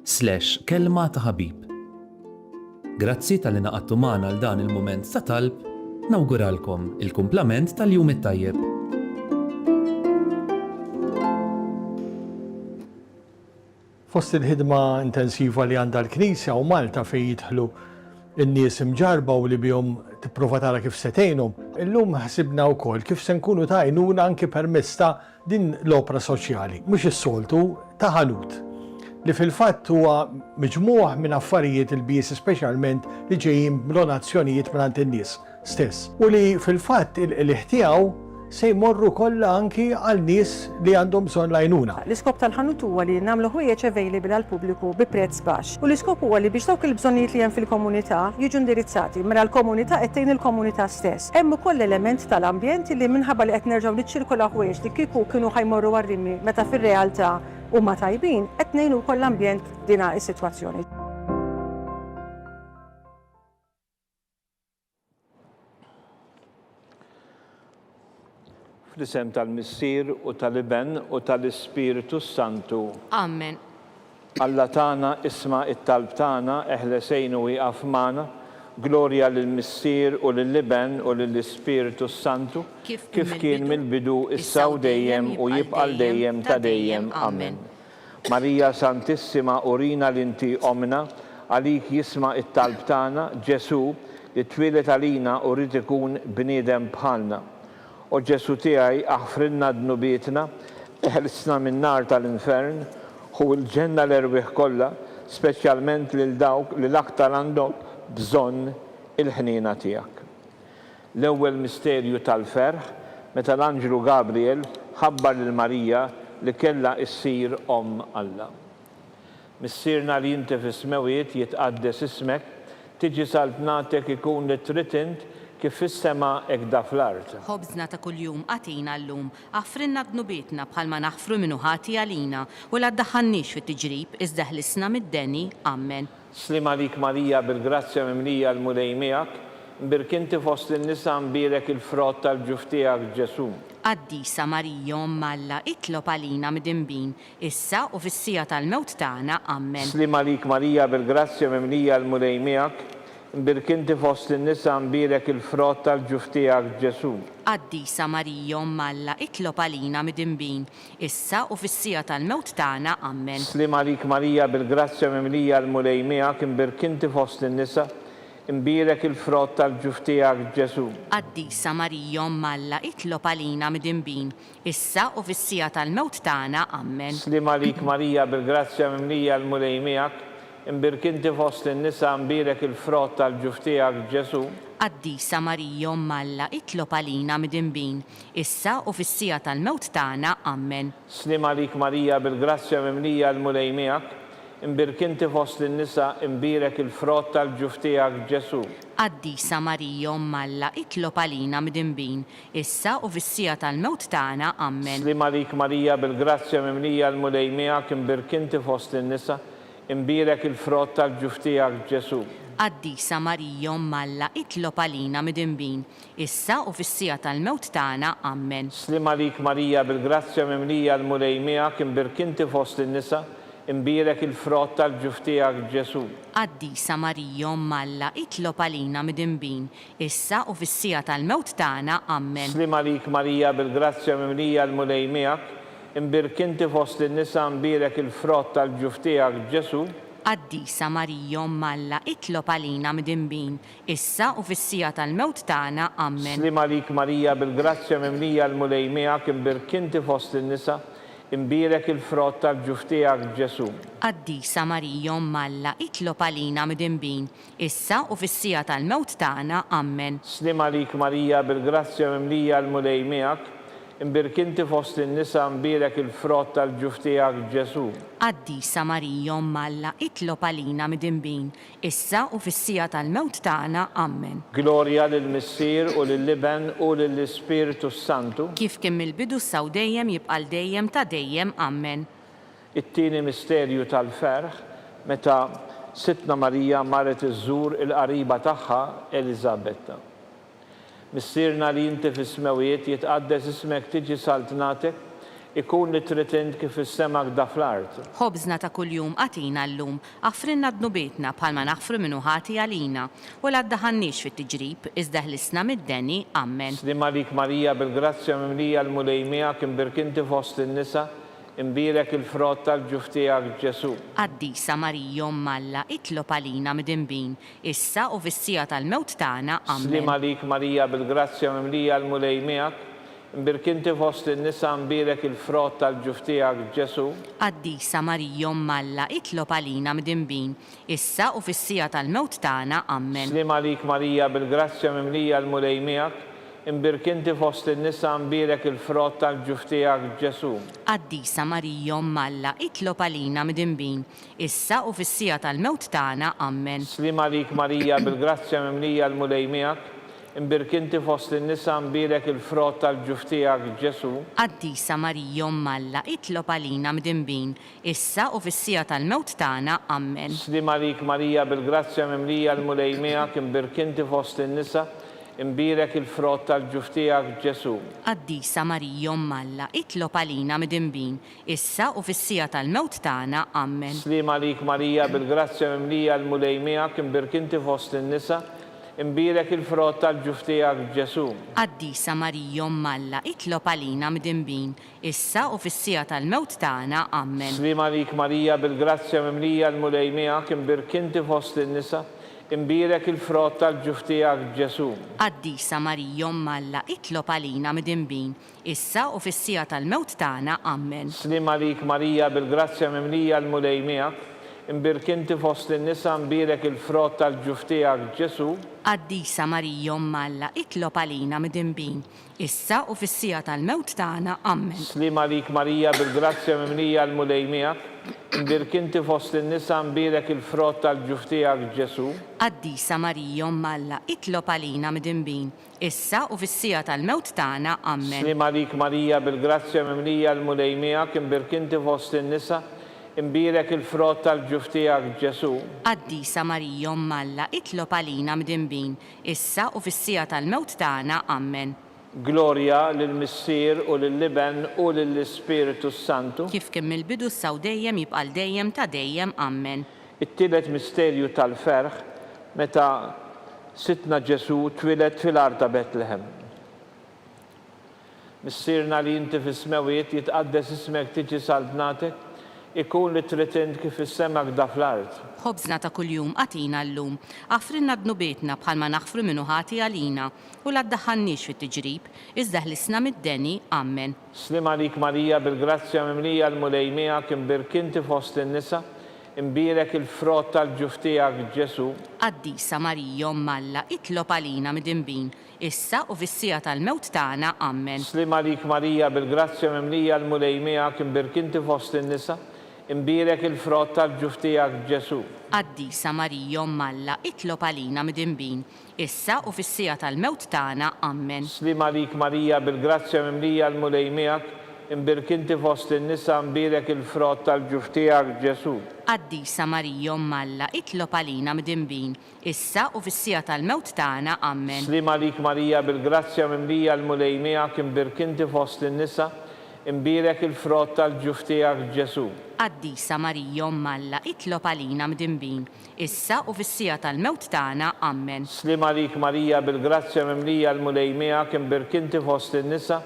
slash kelma ta' ħabib. Grazzi talli ngħaqadtu magħna għal dan il-mument ta' talb, nawguralkom il-kumplament tal-jum it-tajjeb. Fost il-ħidma intensiva li għandha l-Knisja u Malta fejn jidħlu n-nies imġarrba u li bihom tipprova tara kif se tgħinhom, illum ħsibna wkoll kif se nkunu ta' għajnuna anki permezz ta' Din l-opra soċjali, mhux is-soltu, ta' ħanut, li fil-fatt huwa miġmugħ minn affarijiet ilbies speċjalment li ġejjin b'donazzjonijiet mingħand in-nies stess u li fil-fatt il-qligħ tiegħu se jmorru kollha anki għal nies li għandhom bżonn l-għajnuna. L-iskop tal-ħanut huwa li nagħmlu ħwejjeġ available għall-pubbliku bi prezz baxx u l-iskop huwa li biex dawk il-bżonnijiet li hemm fil-komunità jiġu indirizzati. Mela l-komunità qed tgħin il-komunità stess. Hemm ukoll l-element tal-ambjent li minħabba li qed nerġgħu niċċirkolaw ħwejjeġ li kieku kienu ħa jmorru għar-rimi meta fir-realtà huma tajbin, qed ngħinu wkoll l-ambjent f'dina s-sitwazzjoni. Fl-isem tal-Missier u tal-Iben u tal-Ispirtu s-Santu. Amen. Alla tagħna, isma' t-talb tagħna, eħles għin u ieqaf magħna. Glorja lill-Missier u lill-Iben u lill-Ispirtu s-Santu, kif kien mill-bidu, issa u dejjem u jibqa' 'l dejjem ta' dejjem. Amen. Marija Santissima urina li inti Ommna, għalik jisma' t-talb tagħna, Ġesù, li twieled għalina u ried ikun bniedem bħalna. O Ġesù tiegħi, aħfrilna dnubietna, eħlisna min-nar tal-infern, ħu l-ġenna l-erwieħ kollha, speċjalment lil dawk li l-aktar għandhom bżonn il-ħniena tiegħek. L-ewwel misterju tal-ferħ, meta l-anġlu Gabriel ħabbar lil Marija li kellha issir Omm Alla. Missierna li inti fis-smewwiet, jitqaddes ismek, tiġi saltnatek ikun li trid int kif fis-sema hekk da fl-art. Ħobżna ta' kuljum agħtina llum. Aħfrilna dnubietna bħalma naħfru min hu ħati għalina, u la ddaħħalniex fit-tiġrib, iżda eħlisna mid-deni. Ammen. Sliem għalik Marija bil-grazzja mimlija l-Mulej miegħek, mbierk inti fost in-nisa mbierek il-frott tal-ġuf tiegħek Ġesù. Qaddisa Marija Omm Alla itlob għalina midinbin, issa u fis-siegħa tal-mewt tagħna. Ammen. Sliem għalik Marija bil-grazzja mimlija l-Mulej miegħek, mbierk inti fost in-nisa mbierek il-frott tal-ġuf tiegħek Ġesù. Qaddisa Marija Omm Alla itlob għalina midinbin, issa u fis-siegħa tal-mewt tagħna. Ammen. Sliem għalik Marija bil-grazzja mimlija l-Mulej miegħek imbierk inti fost in-nisa, imbierek il-frott tal-ġuf tiegħek Ġesù. Qaddisa Marija Omm Alla itlob għalina midinbin, issa u fis-siegħa tal-mewt tagħna. Ammen. Sliem għalik Marija bil-grazzja mimlija l-Mulej miegħek, imbierk inti fost in-nisa mbierek il-frott tal-ġuf tiegħek Ġesù. Qaddisa Marija Omm Alla itlob għalina midinbin, issa u fis-siegħa tal-mewt tagħna. Ammen. Sliem għalik Marija bil-grazzja mimlija l-Mulej miegħek, imbierk inti fost in-nisa imbierek il-frott tal-ġuf tiegħek Ġesù. Qaddisa Marija Omm Alla itlob għalina midinbin, issa u fis-siegħa tal-mewt tagħna. Ammen. Sliem għalik Marija bil-grazzja mimlija l-Mulej miegħek imbierk inti fost in-nisa, imbierek il-frott tal-ġuf tiegħek Ġesù. Qaddisa Marija Omm Alla itlob għalina midinbin, issa u fis-siegħa tal-mewt tagħna. Ammen. Sliem għalik Marija bil-grazzja mimlija l-Mulej miegħek imbierk inti fost in-nisa, imbierek il-frott tal-ġuf tiegħek Ġesù. Qaddisa Marija Omm Alla itlob għalina midinbin, issa u fis-siegħa tal-mewt tagħna. Ammen. Sliem għalik Marija bil-grazzja mimlija l-Mulej miegħek, imbierk inti fost in-nisa mbierek il-frott tal-ġuf tiegħek Ġesù. Qaddisa Marija Omm Alla itlob għalina midinbin, issa u fis-siegħa tal-mewt tagħna. Ammen. Sliem għalik Marija bil-grazzja mimlija l-Mulej miegħek imbierk inti fost in-nisa, imbierek il-frott tal-ġuf tiegħek Ġesù. Qaddisa Marija Omm Alla itlob għalina midinbin, issa u fis-siegħa tal-mewt tagħna. Ammen. Sliem għalik Marija bil-grazzja mimlija l-Mulej miegħek, imbierk inti fost in-nisa mbierek il-frott tal-ġuf tiegħek Ġesù. Qaddisa Marija Omm Alla itlob għalina midinbin, issa u fis-siegħa tal-mewt tagħna. Ammen. Glorja lill-Missier u lill-Iben u lill-Ispirtu s-Santu. Kif kien mill-bidu issa u dejjem jibqa' 'l dejjem ta' dejjem. Ammen. It-tieni misterju tal-ferħ, meta Sidtna Marija marret iżżur il-qariba tagħha Eliżabetta. Missierna li inti fis-smewwiet, jitqaddes ismek tiġi saltnatek, ikun li trid int kif fis-sema kda fl-art. Ħobżna ta' kuljum agħtina llum, aħfrilna dnubietna bħalma naħfru min hu ħati għalina, u la ddaħħalniex fit-tiġrib, iżda ħlisna mid-deni. Ammen. Sliem għalik Marija bil-grazzja mimlija l-Mulej miegħek imbierk inti fost in-nisa, Imbierek il-frott tal-ġuf tiegħek, Ġesù. Qaddisa Marija Omm Alla, itlob għalina midinbin, issa u fis-siegħa tal-mewt tagħna. Ammen. Sliem għalik Marija bil-grazzja mimlija l-Mulej miegħek, imbierk inti fost in-nisa imbierek il-frott tal-ġuf tiegħek, Ġesù. Qaddisa Marija Omm Alla, itlob għalina midinbin, issa u fis-siegħa tal-mewt tagħna. Ammen. Sliem għalik Marija bil-grazzja mimlija l-Mulej miegħek, Imbierk inti fost in-nisa mbierek il-frott tal-ġuf tiegħek Ġesù. Qaddisa Marija Omm Alla itlob għalina midinbin, issa u fis-siegħa tal-mewt tagħna. Ammen. Sliem għalik Marija bil-grazzja mimlija l-Mulej miegħek, imbierk inti fost in-nisa mbierek il-frott tal-ġuf tiegħek Ġesù. Qaddisa Marija Omm Alla itlob għalina midinbin, issa u fis-siegħa tal-mewt tagħna. Ammen. Sliem għalik Marija bil-grazzja mimlija l-Mulej miegħek imbierk inti fost in-nisa. Imbierek il-frott tal-ġuf tiegħek, Ġesù. Qaddisa Marija Omm Alla, itlob għalina midinbin, issa u fis-siegħa tal-mewt tagħna. Ammen. Sliem għalik Marija, bil-grazzja mimlija l-Mulej miegħek, imbierk inti fost in-nisa, imbierek il-frott tal-ġuf tiegħek, Ġesù. Qaddisa Marija Omm Alla, itlob għalina midinbin, issa u fis-siegħa tal-mewt tagħna. Ammen. Sliem għalik Marija, bil-grazzja mimlija l-Mulej miegħek, imbierk inti fost in-nisa, Imbierek il-frott tal-ġuf tiegħek, Ġesù. Qaddisa Marija Omm Alla, itlob għalina midinbin, issa u fis-siegħa tal-mewt tagħna. Ammen. Sliem għalik Marija, bil-grazzja mimlija l-Mulej miegħek, imbierk inti fost in-nisa, mbierek il-frott tal-ġuf tiegħek, Ġesù. Qaddisa Marija Omm Alla, itlob għalina midinbin, issa u fis-siegħa tal-mewt tagħna. Ammen. Sliem għalik Marija, bil-grazzja mimlija l-Mulej miegħek, imbierk inti fost in-nisa, mbierek il-frott tal-ġuf tiegħek, Ġesù. Qaddisa Marija Omm Alla, itlob għalina midinbin, issa u fis-siegħa tal-mewt tagħna. Ammen. Sliem għalik Marija, bil-grazzja mimlija l-Mulej miegħek, imbierk inti fost in-nisa, imbierek il-frott tal-ġuf tiegħek, Ġesù. Qaddisa Marija Omm Alla, itlob għalina midinbin, issa u fis-siegħa tal-mewt tagħna. Ammen. Glorja lill-Missier u lill-Iben u lill-Ispirtu s-Santu. Kif kien mill-bidu issa u dejjem jibqa' għal dejjem ta' dejjem. Ammen. It-tielet misterju tal-ferħ meta Sidna Ġesù twieled fil-għar ta' Betlehem. Missierna li inti fis-smewwiet, jitqaddes ismek tiġi saltnatek, ikun li trid int kif fis-sema kda fl-art. Ħobżna ta' kuljum agħtina llum. Aħfrilna dnubietna bħalma naħfru min hu ħati għalina. U la ddaħħalniex fit-tiġrib, iżda ħlisna mid-deni. Ammen. Sliem għalik Marija bil-grazzja mimlija l-Mulej miegħek imbierk inti fost in-nisa, imbierek il-frott tal-ġuf tiegħek Ġesù. Qaddisa Marija Omm Alla itlob għalina midinbin, issa u fis-siegħa tal-mewt tagħna. Ammen. Sliem għalik Marija bil-grazzja mimlija l-Mulej miegħek imbierk inti fost in-nisa, imbierek il-frott tal-ġuf tiegħek Ġesù. Qaddisa Marija Omm Alla itlob għalina midinbin, issa u fis-siegħa tal-mewt tagħna. Ammen. Sliem għalik Marija bil-grazzja mimlija l-Mulej miegħek, imbierk inti fost in-nisa mbierek il-frott tal-ġuf tiegħek Ġesù. Qaddisa Marija Omm Alla itlob għalina midinbin, issa u fis-siegħa tal-mewt tagħna. Ammen. Sliem għalik Marija bil-grazzja mimlija l-Mulej miegħek imbierk inti fost in-nisa, imbierek il-frott tal-ġuf tiegħek Ġesù. Qaddisa Marija Omm Alla itlob għalina mdinbin, issa u fis-siegħa tal-mewt tagħna. Ammen. Sliem għalik Marija bil-grazzja mimlija l-Mulej miegħek imbierk inti fost in-nisa,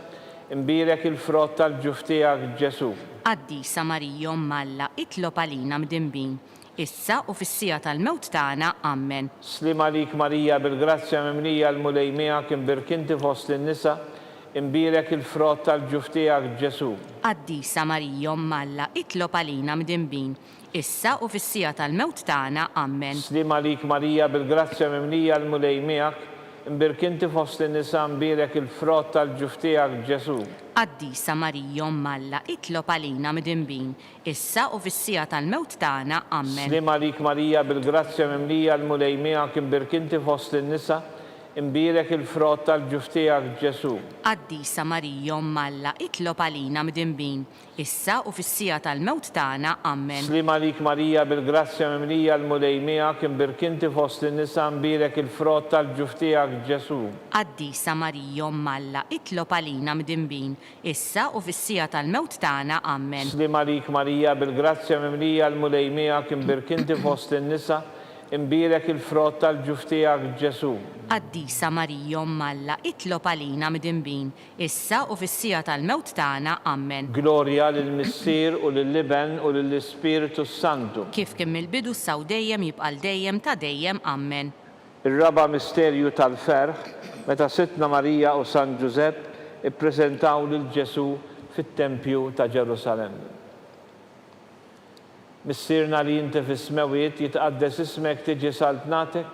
imbierek il-frott tal-ġuf tiegħek Ġesù. Qaddisa Marija Omm Alla itlob għalina mdinbin, issa u fis-siegħa tal-mewt tagħna. Ammen. Sliem għalik Marija bil-grazzja mimlija l-Mulej miegħek imbierk inti fost in-nisa, imbierek il-frott tal-ġuf tiegħek Ġesù. Qaddisa Marija Omm Alla itlob għalina mdinbin, issa u fis-siegħa tal-mewt tagħna. Ammen. Sliem għalik Marija bil-grazzja mimlija l-Mulej miegħek, imbierk inti fost in-nisa mbierek il-frott tal-ġuf tiegħek Ġesù. Qaddisa Marija Omm Alla itlob għalina mdinbin, issa u fis-siegħa tal-mewt tagħna. Ammen. Sliem għalik Marija bil-grazzja mimlija l-Mulej miegħek imbierk inti fost in-nisa, imbierek il-frott tal-ġuf tiegħek Ġesù. Qaddisa Marija Omm Alla itlob għalina mdinbin, issa u fis-siegħa tal-mewt tagħna. Ammen. Sliem għalik Marija bil-grazzja mimlija l-Mulej miegħek imbierk inti fost in-nisa mbierek il-frott tal-ġuf tiegħek Ġesù. Qaddisa Marija Omm Alla itlob għalina mdinbin, issa u fis-siegħa tal-mewt tagħna. Ammen. Sliem għalik Marija, bil-grazzja mimlija l-Mulej miegħek, imbierk inti fost in-nisa, imbierek il-frott tal-ġuf tiegħek Ġesù. Qaddisa Marija Omm Alla, itlob għalina midinbin, issa u fis-siegħa tal-mewt tagħna. Ammen. Glorja lill-Missier u lill-Iben u lill-Ispirtu s-Santu. Kif kien mill-bidu issa u dejjem jibqa' għal dejjem ta' dejjem. Ammen. Ir-raba' misterju tal-ferħ, meta Sidtna Marija u San Ġużepp ippreżentaw lil Ġesù fit-tempju ta' Ġerusalemm. Missierna li inti fis-smewwiet, jitqaddes ismek, tiġi saltnatek,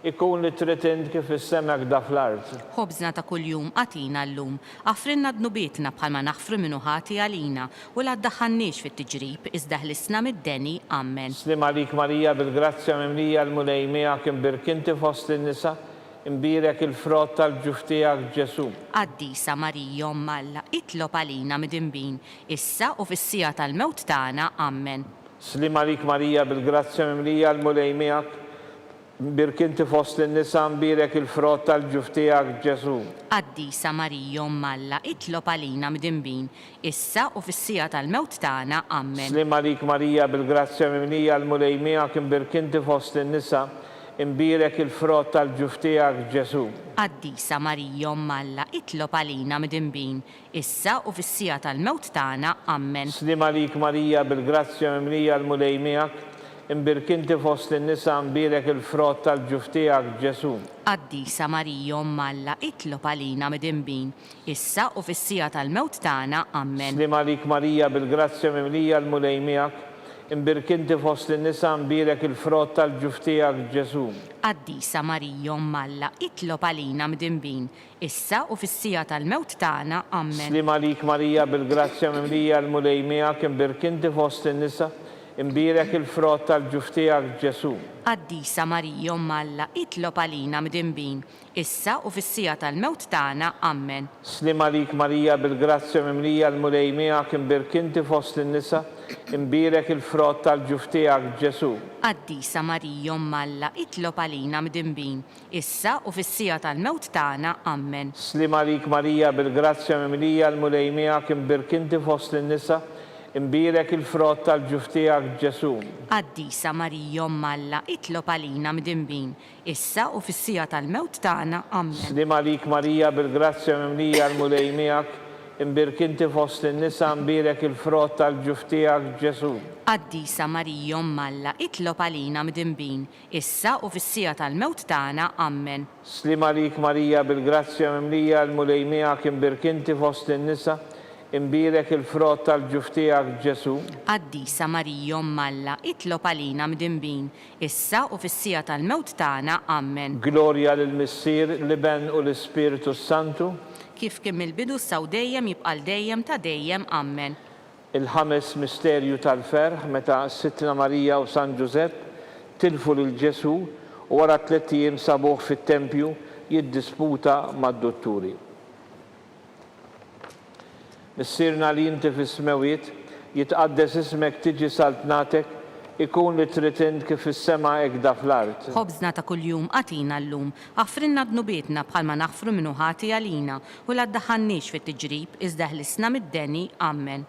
ikun li trid int kif fis-sema hekda fl-art. Ħobżna ta' kuljum agħtina llum. Aħfrilna dnubietna bħalma naħfru min hu ħati għalina, u la ddaħħalniex fit-tiġrib, iżda ħlisna mid-deni. Ammen. Sliem għalik Marija bil-grazzja mimlija l-Mulej miegħek imbierk inti fost in-nisa, imbierek il-frott tal-ġuf tiegħek Ġesù. Qaddisa Marija Omm Alla, itlob għalina midinbin, issa u fis-siegħa tal-mewt tagħna. Ammen. Sliem għalik Marija bil-grazzja mimlija l-Mulej miegħek. Imbierk inti fost in-nisa, imbierek il-frott tal-ġuf tiegħek, Ġesù. Qaddisa Marija, Omm Alla, itlob għalina mdinbin, issa u fis-siegħa tal-mewt tagħna. Ammen. Sliem għalik Marija, bil-grazzja mimlija, l-Mulej miegħek, imbierk inti fost in-nisa, imbierek il-frott tal-ġuf tiegħek, Ġesù. Qaddisa Marija, Omm Alla, itlob għalina mdinbin, issa u fis-siegħa tal-mewt tagħna. Ammen. Sliem għalik Marija, bil-grazzja mimlija, l-Mulej miegħek, Imbierk inti fost in-nisa, imbierek il-frott tal-ġuf tiegħek, Ġesù. Qaddisa Marija, Omm Alla, itlob għalina midinbin, issa u fis-siegħa tal-mewt tagħna. Ammen. Sliem għalik Marija, bil-grazzja mimlija, l-Mulej miegħek, imbierk inti fost in-nisa, imbierek il-frott tal-ġuf tiegħek, Ġesù. Qaddisa Marija, Omm Alla, itlob għalina midinbin, issa u fis-siegħa tal-mewt tagħna. Ammen. Sliem għalik Marija, bil-grazzja mimlija, l-Mulej miegħek, imbierk inti fost in-nisa, Imbierek il-frott tal-ġuf tiegħek, Ġesù. Qaddisa Marija, Omm Alla, itlob għalina mdinbin, issa u fis-siegħa tal-mewt tagħna. Ammen. Sliem għalik Marija, bil-grazzja mimlija, l-Mulej miegħek, imbierk inti fost in-nisa, imbierek il-frott tal-ġuf tiegħek, Ġesù. Qaddisa Marija, Omm Alla, itlob għalina mdinbin, issa u fis-siegħa tal-mewt tagħna. Ammen. Sliem għalik Marija, bil-grazzja mimlija, l-Mulej miegħek, imbierk inti fost in-nisa, Imbierek il-frott tal-ġuf tiegħek, Ġesù. Qaddisa Marija, Omm Alla, itlob għalina mdinbin, issa u fis-siegħa tal-mewt tagħna. Ammen. Sliem għalik Marija, bil-grazzja mimlija l-Mulej miegħek, imbierk inti fost in-nisa, imbierek il-frott tal-ġuf tiegħek, Ġesù. Qaddisa Marija, Omm Alla, itlob għalina mdinbin, issa u fis-siegħa tal-mewt tagħna. Ammen. Sliem għalik Marija, bil-grazzja mimlija l-Mulej miegħek, imbierk inti fost in-nisa, Imbierek il-frott tal-ġuf tiegħek, Ġesù. Qaddisa Marija, Omm Alla, itlob għalina mdinbin, issa u fis-siegħa tal-mewt tagħna. Ammen. Glorja lill-Missier, l-Iben u l-Ispirtu s-Santu. Kif kien mill-bidu issa u dejjem jibqa' għal dejjem ta' dejjem. Ammen. Il-ħames misterju tal-ferħ meta Sidtna Marija u San Ġużepp tilfu lil Ġesù u wara tlett ijiem sabuh fit-tempju jiddisputa mad-dutturi. Missierna li inti fis-smewwiet, jitqaddes ismek tiġi saltnatek, ikun li trid int kif fis-sema hekk da fl-art. Ħobżna ta' kuljum agħtina llum. Aħfrilna dnubietna bħalma naħfru min hu ħati għalina, u la ddaħħalniex fit-tiġrib, iżda eħlisna mid-deni. Ammen.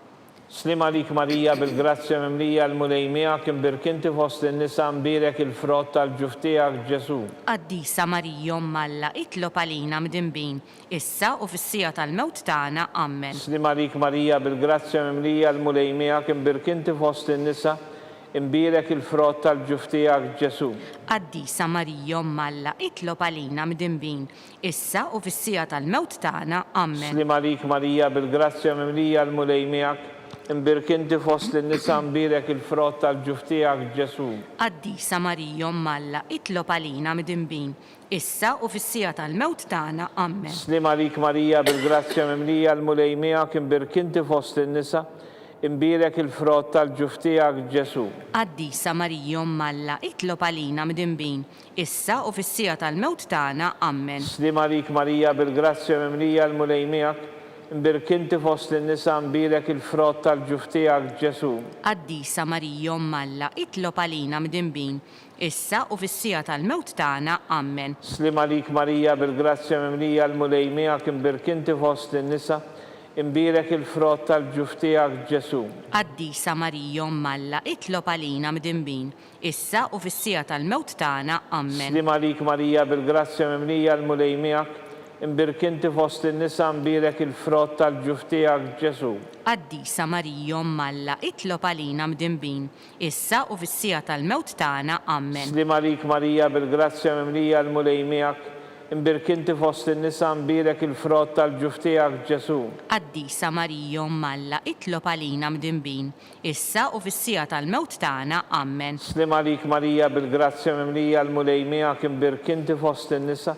Sliem għalik Marija bil-grazzja mimlija l-Mulej miegħek imbierk inti fost in-nisa mbierek il-frott tal-ġuf tiegħek Ġesù. Qaddisa Marija Omm Alla itlob għalina mdinbin, issa u fis-siegħa tal-mewt tagħna. Ammen. Sliem għalik Marija bil-grazzja mimlija l-Mulej miegħek imbierk inti fost in-nisa imbierek il-frott tal-ġuf tiegħek Ġesù. Qaddisa Marija Omm Alla itlob għalina mdinbin, Issa u fis-siegħa tal-mewt tagħna. Ammen. Sliem għalik Marija bil-grazzja mimlija l-Mulej miegħek, imbierk inti fost in-nisa mbierek il-frott tal-ġuf tiegħek Ġesù. Qaddisa Marija Omm Alla itlob għalina midinbin, issa u fis-siegħa tal-mewt tagħna. Ammen. Sliem għalik Marija bil-grazzja mimlija l-Mulej miegħek imbierk inti fost in-nisa, imbierek il-frott tal-ġuf tiegħek Ġesù. Qaddisa Marija Omm Alla itlob għalina midinbin, Issa u fis-siegħa tal-mewt tagħna. Ammen. Sliem għalik Marija bil-grazzja mimlija l-Mulej miegħek, imbierk inti fost in-nisa mbierek il-frott tal-ġuf tiegħek Ġesù. Qaddisa Marija Omm Alla, itlob għalina mdinbin, issa u fis-siegħa tal-mewt tagħna. Ammen. Sliem għalik Marija bil-grazzja mimlija l-Mulej miegħek imbierk inti fost in-nisa, imbierek il-frott tal-ġuf tiegħek Ġesù. Qaddisa Marija Omm Alla, itlob għalina mdinbin, Issa u fis-siegħa tal-mewt tagħna. Ammen. Sliem għalik Marija bil-grazzja mimlija l-Mulej miegħek, imbierk inti fost in-nisa mbierek il-frott tal-ġuf tiegħek Ġesù. Qaddisa Marija Omm Alla itlob għalina mdinbin, issa u fis-siegħa tal-mewt tagħna. Ammen. Sliem għalik Marija bil-grazzja mimlija l-Mulej miegħek, imbierk inti fost in-nisa mbierek il-frott tal-ġuf tiegħek Ġesù. Qaddisa Marija Omm Alla itlob għalina mdinbin, issa u fis-siegħa tal-mewt tagħna. Ammen. Sliem għalik Marija bil-grazzja mimlija l-Mulej miegħek imbierk inti fost in-nisa,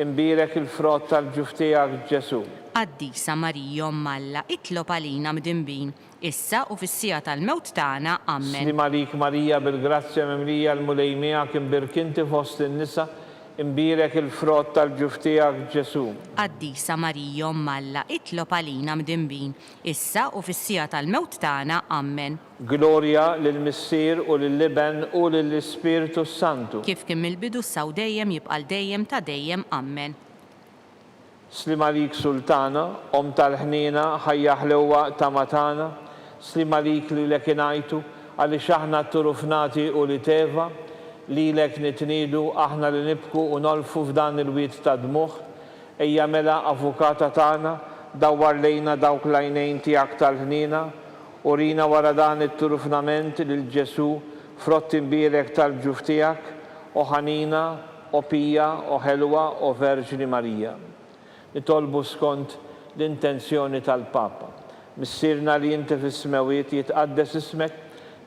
imbierek il-frott tal-ġuf tiegħek Ġesù. Qaddisa Marija Omm Alla, itlob għalina mdinbin, issa u fis-siegħa tal-mewt tagħna. Ammen. Sliem għalik Marija bil-grazzja mimlija l-Mulej miegħek imbierk inti fost in-nisa, Imbierek il-frott tal-ġuf tiegħek, Ġesù. Qaddisa Marija, Omm Alla, itlob għalina mdinbin, issa u fis-siegħa tal-mewt tagħna. Ammen. Glorja lill-Missier u lill-Iben u lill-Ispirtu s-Santu. Kif kien mill-bidu issa u dejjem jibqa' għal dejjem ta' dejjem. Ammen. Sliem għalik Sultana, Omm tal-ħniena, ħajja ħlewwa, tama tagħna. Sliem għalik lilek ingħajtu, għaliex aħna tturufnati ulied Eva. Lilek nitniedu, aħna li nibku u nolfu f'dan il-wied ta' dmugħ. Ejja mela, Avukata tagħna, dawwar lejna dawk l-għajnejn tiegħek tal-ħniena. Urina wara dan it-turufnament lil Ġesù, frott imbierek tal-ġuf tiegħek, o ħanina, O pija, o ħelwa, o Verġni Marija. Nitolbu skont l-intenzjoni tal-Papa. Missierna li inti fis-smewwiet, jitqaddes ismek,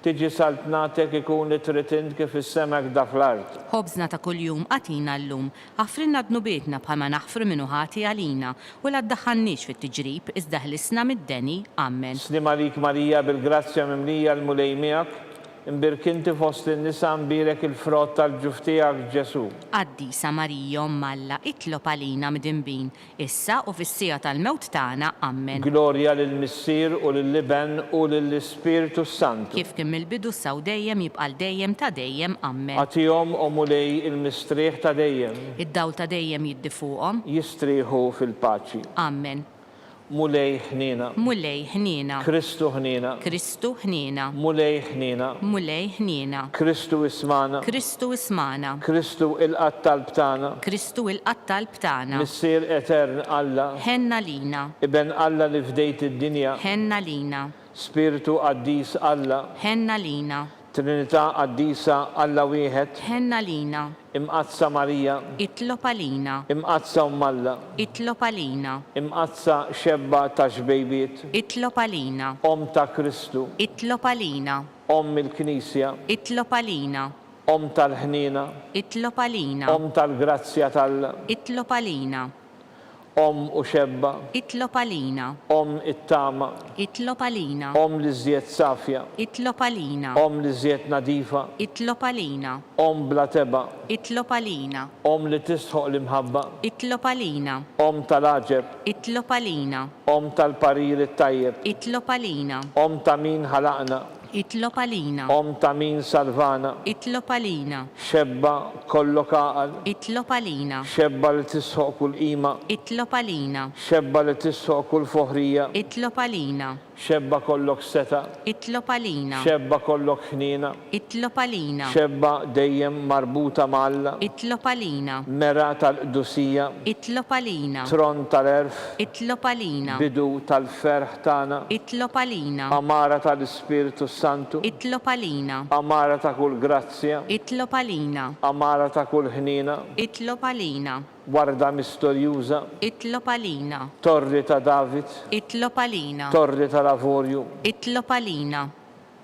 tiġi saltnatek, ikun li trid int kif fis-sema hekk da fl-art. Ħobżna ta' kuljum agħtina llum. Aħfrilna dnubietna bħalma naħfru min hu ħati għalina, u la ddaħħalniex fit-tiġrib, iżda ħlisna mid-deni. Ammen. Sliem għalik Marija bil-grazzja mimlija l-Mulej miegħek, Imbierk inti fost in-nisa mbierek il-frott tal-ġuf tiegħek Ġesù. Qaddisa Marija Omm Alla itlob għalina mdinbin, issa u fis-siegħa tal-mewt tagħna. Ammen. Glorja lill-Missier u lill-Iben u lill-Ispirtu s-Santu. Kif kien mill-bidu issa u dejjem jibqa' għal dejjem ta' dejjem. Ammen. Agħtihom, o Mulej, il-mistrieħ ta' dejjem. Id-dawl ta' dejjem jiddi fuqhom. Jistrieħu fil-paċi. Ammen. Mulej ħniena. Mulej ħniena. Kristu ħniena. Kristu ħniena. Mulej ħniena. Mulej ħniena. Kristu ismagħna. Kristu ismagħna. Kristu ilqa' t-talb tagħna. Kristu ilqa' t-talb tagħna. Missier etern Alla. Ħenn għalina. Iben Alla li fdejt id-dinja. Ħenn għalina. Spirtu qaddis Alla. Ħenn għalina. Trinità Qaddisa, Alla wieħed. Ħenn għalina. Imqaddsa Marija. Itlob għalina. Imqaddsa Omm Alla. Itlob għalina. Imqaddsa Xebba tax-xbejbiet. Itlob għalina. Omm ta' Kristu. Itlob għalina. Omm il-Knisja. Itlob għalina. Omm tal-ħniena. Itlob għalina. Omm tal-grazzja t'Alla. Itlob għalina. Omm u xebba. Itlob għalina. Omm it-tama. Itlob għalina. Omm l-iżjed safja. Itlob għalina. Omm l-iżjed nadifa. Itlob għalina. Omm bla tebgħa. Itlob għalina. Omm li tistħoq l-imħabba. Itlob għalina. Omm tal-għaġeb. Itlob għalina. Omm tal-parir it-tajjeb. Itlob għalina. Omm ta' min ħalaqna. Itlob għalina. Omm ta' min salvana. Itlob għalina. Xebba, kollok għaqal. Itlob għalina. Xebba li tistħoq kull qima. Itlob għalina. Xebba li tistħoq kull foħrija. Itlob għalina. Xebba kollok setgħa. Itlob għalina. Xebba kollok ħniena. Itlob għalina. Xebba dejjem marbuta ma' Alla. Itlob għalina. Mera tal-qdusija. Itlob għalina. Tron tal-għerf. Itlob għalina. Bidu tal-ferħ tagħna. Itlob għalina. Għamara tal-Ispirtu s-Santu. Itlob għalina. Għamara ta' kull grazzja. Itlob għalina. Għamara ta' kull ħniena. Itlob għalina. Warda mistorjuża. Itlob għalina. Torri ta' David. Itlob għalina. Torri tal-avorju. Itlob għalina.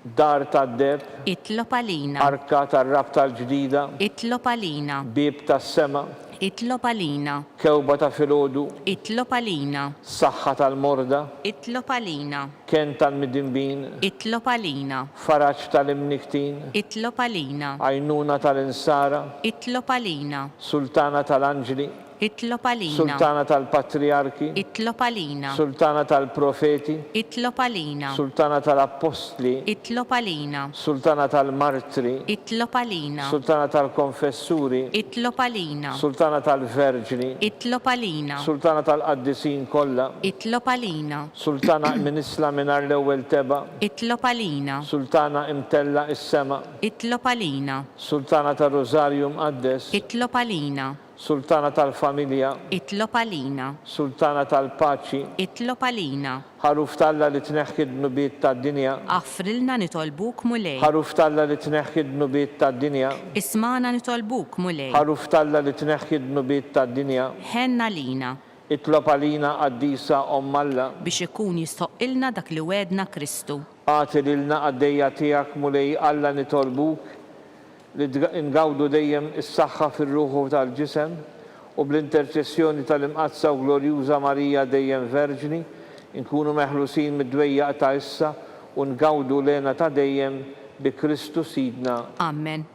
Dar tad-deheb. Itlob għalina. Arka tar-Rabta l-Ġdida. Itlob għalina. Bieb tas-sema. Itlob għalina. Kewba ta' filgħodu. Itlob għalina. Saħħa tal-morda. Itlob għalina. Kenn tal-midinbin. Itlob għalina. Faraġ tal-imnikktin. Itlob għalina. Għajnuna tal-insara. Itlob għalina. Sultana tal-anġli. Itlob għalina. Sultana tal-patrijarki. Itlob għalina. Sultana tal-profeti. Itlob għalina. Sultana tal-appostli. Itlob għalina. Sultana tal-martri. Itlob għalina. Sultana tal-konfessuri. Itlob għalina. Sultana tal-verġni. Itlob għalina. Sultana tal-qaddisin kollha. Itlob għalina. Sultana imnissla mingħajr l-ewwel tebgħa. Itlob għalina. Sultana imtellgħa is-sema. Itlob għalina. Sultana tar-Rużarju Mqaddes. Itlob għalina. Sultana tal-familja. Itlob għalina. Sultana tal-paċi. Itlob għalina. Ħaruf t'Alla li tneħħi d-dnubiet tad-dinja. Aħfrilna nitolbuk Mulej. Ħaruf t'Alla li tneħħi d-dnubiet tad-dinja. Ismagħna nitolbuk Mulej. Ħaruf t'Alla li tneħħi d-dnubiet tad-dinja. Ħenn għalina. Itlob għalina Qaddisa Omm Alla. Biex ikun jistħoqqilna dak li wegħdna Kristu. Agħti lilna qaddejja tiegħek Mulej Alla nitolbuk li ngawdu dejjem is-saħħa fir-ruħ u tal-ġisem, u bl-interċessjoni tal-Imqaddsa u Glorjuża Marija dejjem Verġni, inkunu meħlusin mid-dwejjaq ta' issa u ngawdu l-hena ta' dejjem bi Kristu Sidna. Amen.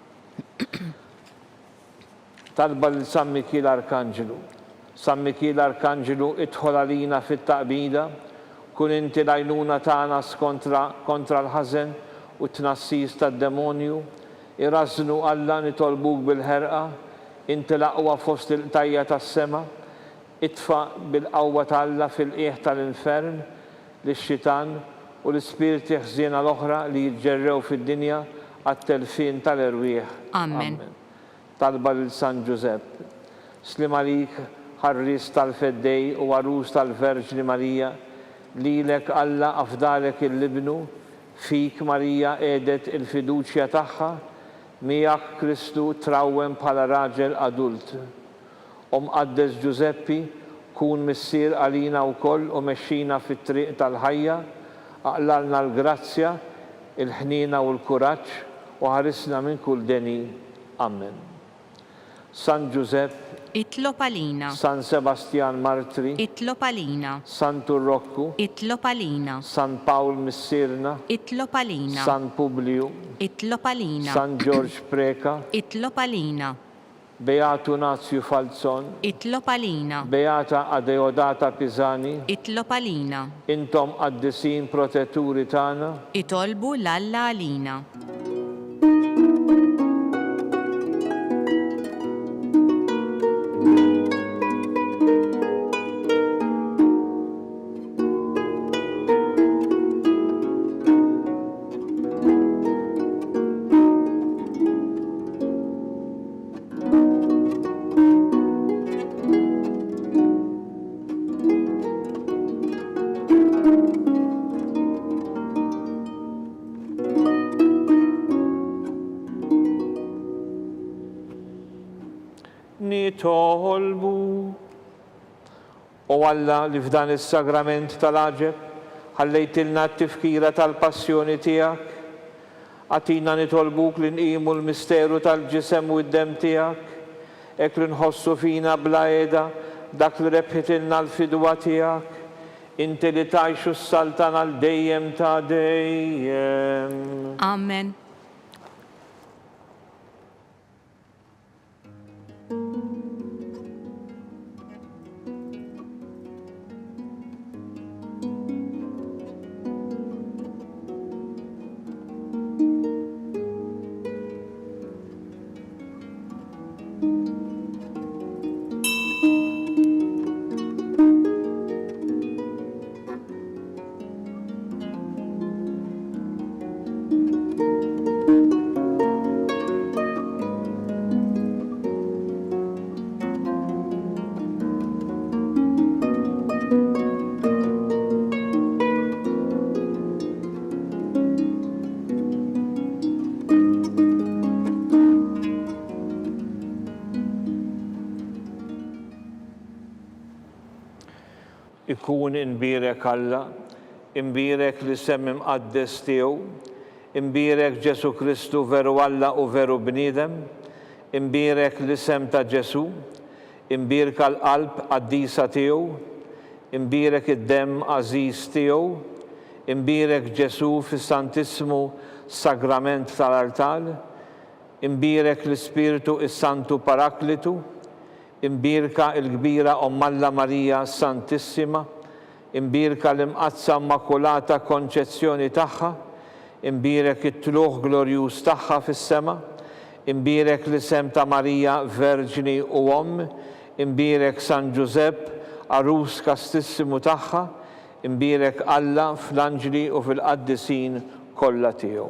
Talba lil San Mikiel Arkanġlu. San Mikiel Arkanġlu idħol għalina fit-taqbida, kun inti l-għajnuna tagħna skontra kontra l-ħażen u t-tnassis tad-demonju. Irażżnu Alla nitolbuk bil-ħerqa, inti l-aqwa fost il-qtajja' tas-sema. Itfa' bil-qawwa ta' Alla fil-qiegħ tal-infern lix-xitan u l-ispirti ħżiena l-oħra li jiġġerrew fid-dinja għat-telfien tal-erwieħ. Amen. Talba lil San Ġużepp. Sliem għalik, ħarries tal-Feddej u għarus tal-Verġni Marija, lilek Alla afdalek 'il Ibnu, fik Marija qiegħdet il-fiduċja tagħha, miegħek Kristu trawwem bħala raġel adult. O Mqaddes Ġużeppi, kun missier għalina wkoll u mexxina fit-triq tal-ħajja, aqlalna l-grazzja, il-ħniena u l-kuraġġ u ħarisna minn kull deni. Ammen. San Ġużepp. Itlob għalina. San Sebastjan Martri. Itlob għalina. Santu Rokku. Itlob għalina. San Pawl Missierna. Itlob għalina. San Publiju. Itlob għalina. San Ġorġ Preca. Itlob għalina. Beatu Nazju Falzon. Itlob għalina. Beata Adeodata Pisani. Itlob għalina. Intom qaddisin protetturi tagħna. Itolbu 'l Alla għalina. Nitolbu. O Alla li f'dan is-sagrament tal-għaġeb ħallejtilna t-tifkira tal-passjoni tiegħek, agħtina nitolbuk li nqimu l-misteru tal-Ġisem u d-Demm tiegħek, hekk li nħossu fina bla heda dak li rebħitilna l-fidwa tiegħek, inti li tgħix u ssaltan għal dejjem ta' dejjem. Amen. Ikun imbierek Alla, imbierek l-isem imqaddes tiegħu, imbierek Ġesù Kristu veru Alla u veru bniedem, imbierek l-isem ta' Ġesù, imbierka l-qalb qaddisa tiegħu, imbierek id-demm għażiż tiegħu, imbierek Ġesù fis-Santissmu Sagrament tal-artal, imbierek l-Ispirtu s-Santu Paraklitu, Imbierka l-kbira Omm Alla Marija Santissima, imbierka l-Imqaddsa Immakulata Konċezzjoni tagħha, imbierek it-tlugħ glorjuż tagħha fis-sema, imbierek l-isem ta' Marija Verġni u Omm, imbierek San Ġużepp, għarus kastissimu tagħha, imbierek Alla fl-anġli u fil-qaddisin kollha tiegħu.